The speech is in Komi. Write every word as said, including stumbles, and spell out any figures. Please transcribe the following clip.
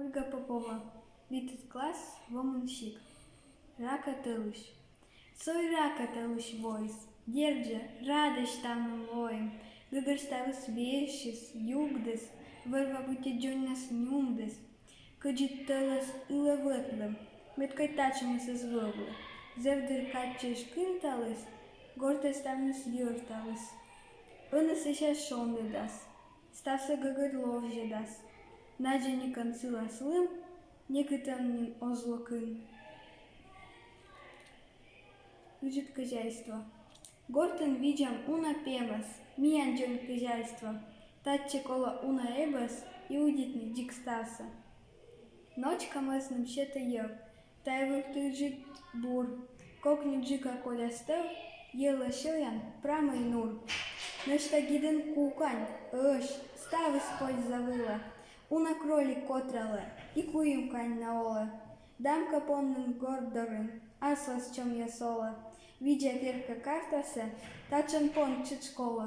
Ольга Попова, витӧд класс, вомӧн сикт. Рака тӧлысь. Со и рака тӧлысь воис. Дерт жӧ, радӧсь ставным лоим. Гӧгӧр ставыс вежсис, югдіс, вӧр-ва быттьӧ дзоньнас нюмдіс. Кӧдзыд тӧлӧс ылӧ вӧтлӧм, мед кӧть татшӧмыс эз вӧвлы. Зэв дыр кадсьӧ кынталіс, гортӧ ставныс йӧрталіс. Ӧні сэсся шондӧдас, ставсӧ гӧгӧр ловзьӧдас. Надзӧникӧн сылас лым, некытӧн нин оз ло кын. Ыджыд кӧзяйство. Гортын видзам уна пемӧс, миян дзонь кӧзяйство. Татчӧ колӧ уна эбӧс и удитны дзик ставсӧ. Ночка мӧсным сетӧ йӧв, тайӧ вывті ыджыд бур. Кокни джыка коляс тӧв, йӧлӧ сёян прамӧй нур. Нӧшта гидын кукань, ӧсь, ставыс польза вылӧ. Уна кролик котралӧ и куим кань на олӧ. Дамка поннын горт дорын аслас чомъяс олӧ. Видза керка картасӧ, татшӧм пон тшӧтш колӧ.